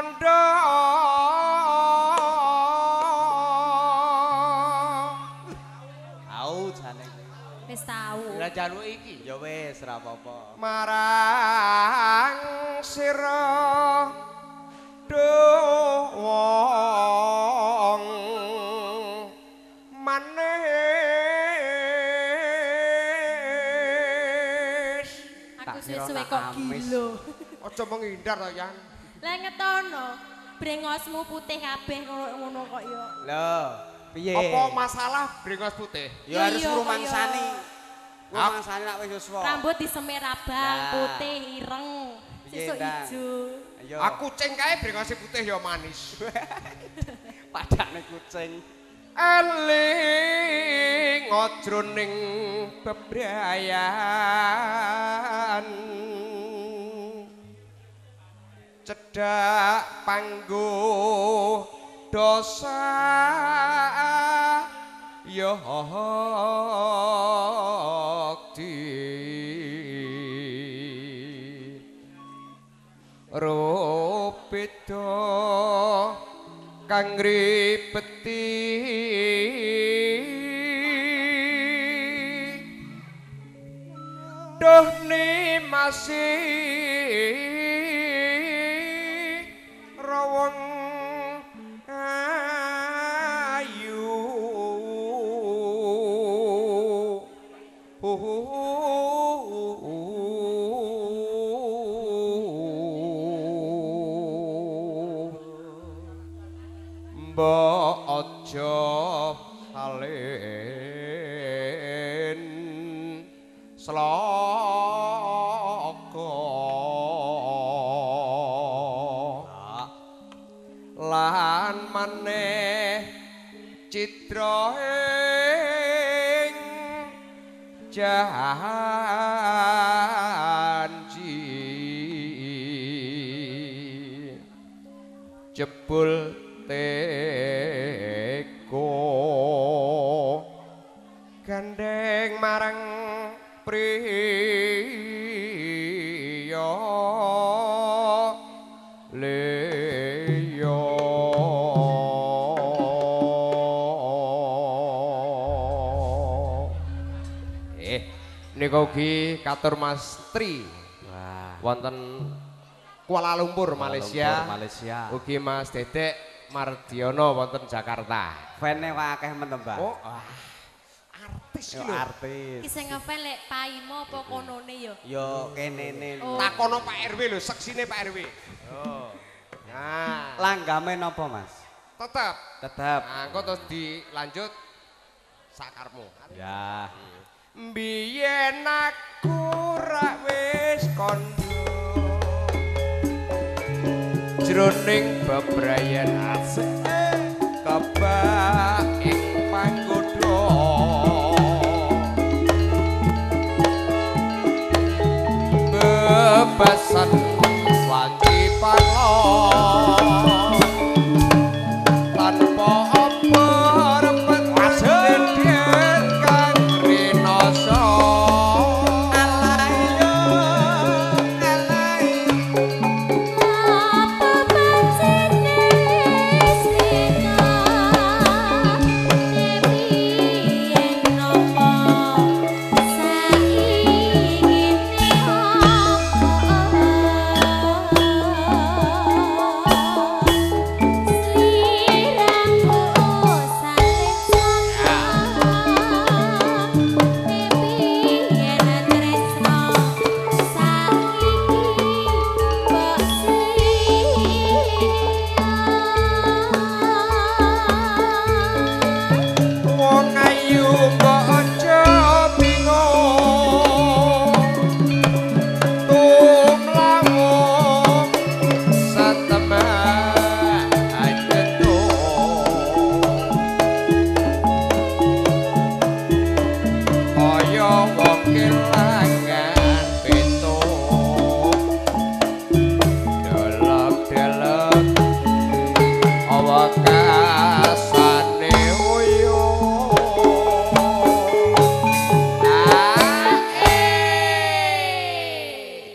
kandha. Tau jane. Wis tau. Lah jaluk iki ya wis ora apa-apa. Marang sira duh wong manis. Aku suwe-suwe kok gila. Aja menghindar to, Yan. Lah ngetono, brengosmu putih kabeh ngono kok ya. Lho, piye? Apa masalah brengos putih? Ya harus ngrumangsani. Ngrumangsani nek wis yuswa. Rambut disemir abang, putih, ireng, sesuk ijo. Aku kucing kae brengose putih ya manis. Padane kucing. Eling jroning bebrayan cedhak panggo dosa ya di rupita kang ngripeti duh masih rawong ayu. Mbok aja salin sloka lan maneh citra ing janji jebul teko gandeng marang priya liya. Nika ugi katur Mas Tri. Wah. Wonten Kuala Lumpur, Malaysia. Malaysia. Ugi Mas Dedek Mardiono wonten Jakarta. Fane kok akeh men to, Mbak. Oh, artis lho. Artis. Ki sing ngefan lek paimo apa konone ya? Ya kenene. Takono Pak RW lho, seksine Pak RW. Oh. Nah, langgame napa, Mas? Tetep. Tetep. Nah, engko terus dilanjut sakarmu. Ya. Mbiyen aku rak wis kandha jroning bebrayan asik kebak ing panggodha bebasan wanci panglon tanpa apa repet dedet kang rinasa.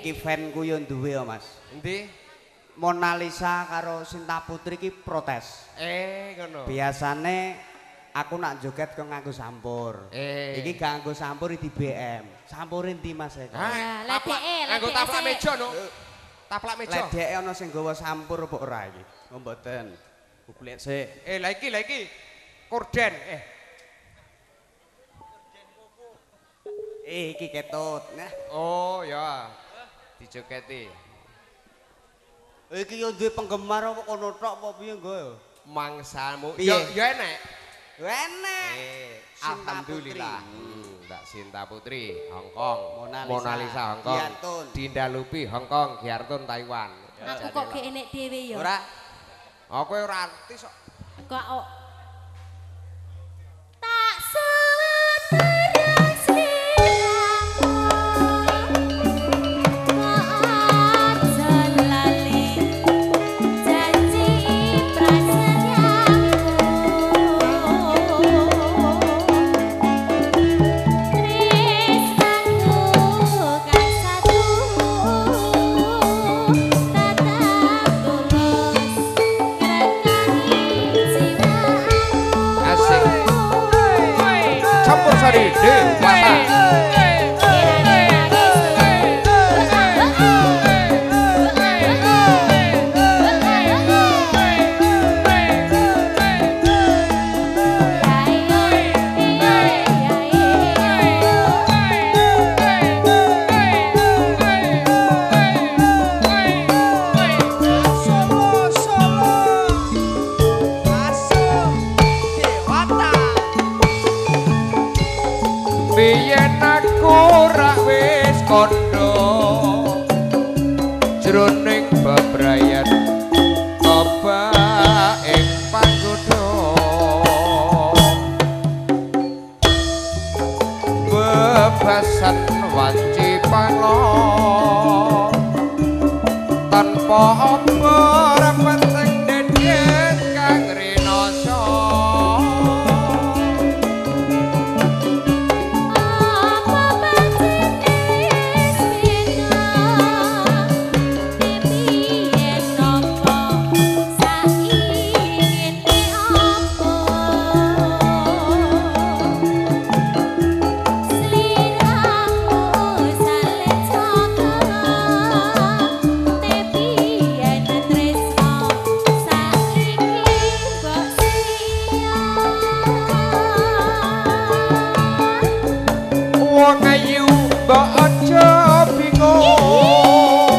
Iki fanku yo duwe ya, Mas. Endi? Mona Lisa karo Sinta Putri ki protes. Ngono. Biasane aku nak joget kok nganggo sampur. Iki gak nganggo sampur di BM. Sampure ndi Mas Eko? Ledeke, nganggo taplak meja no. Taplak meja. Ledeke ana sing nggawa sampur apa ora iki? Oh mboten. Golek sik. Lah iki, lah iki. Korden. Iki ketut. Nah. Oh ya. Dijogeti. Iki yo duwe penggemar apa kono tok apa piye nggo? Mangsamu. Yo yo enek. Enek. Alhamdulillah. Mbak Sinta Putri Hong Kong, Mona Lisa Hong Kong, Dinda Lupi Hong Kong, Giartun Taiwan. Aku kok gak enek dhewe ya. Ora. Aku ora artis kok. Kok tak terus liramu aja lali janji prasetyaku tresnaku kang satu tetap tulus ngrekani jiwaku. Asik. Campur sari Dewata. Solo Solo Masuk Dewata. Biyen aku ra wis kandha jroning bebrayan kobak ing panggoda bebasan wanci panglo tanpa apa penting dedet kang rinasa. Apa pancene wis beda piye nopo saiki opo sliramu salecaka tepiyen tresno saiki mbok siya. Wong ayu mbok aja bingung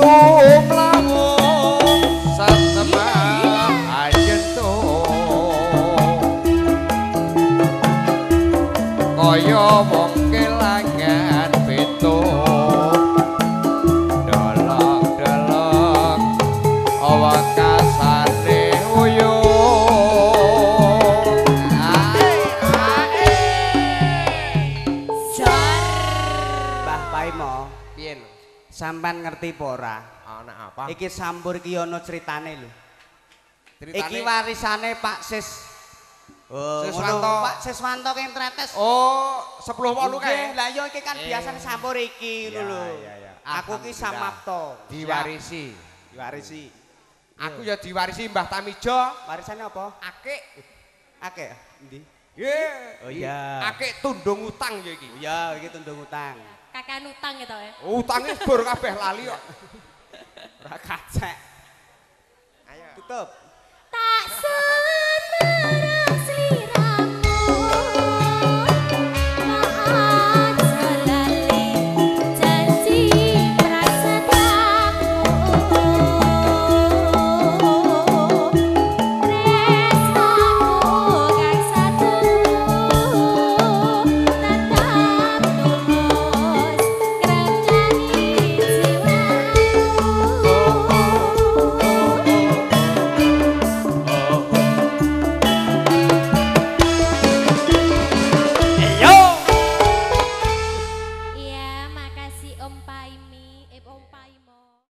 tumlamu satemah ajentung kaya wong kelangan pitu delok-delok awakasane uyung. Mbah Paimo, Piye? Sampean ngerti apa ora? Ana apa? Iki sampur iki ana critane lho. Ceritane? Iki warisane Pak Sis. Oh, Siswanto. ngono. Pak Siswanto keng tretes. Oh, 10.8 kae. Lah iya iki kan biasane sampur iki ngono lho. Iya, iya. Aku ki samapta. Diwarisi. Diwarisi. Aku ya diwarisi Mbah Tamijo. Warisane apa? Akik. Akeh. Endi? Nggih. Oh iya. Akik tundung utang ya iki. Iya, iki tundung utang. Kakean utang gitu ya. Utange bor kabeh lali kok. Ora kacek. Ayo. Tutup.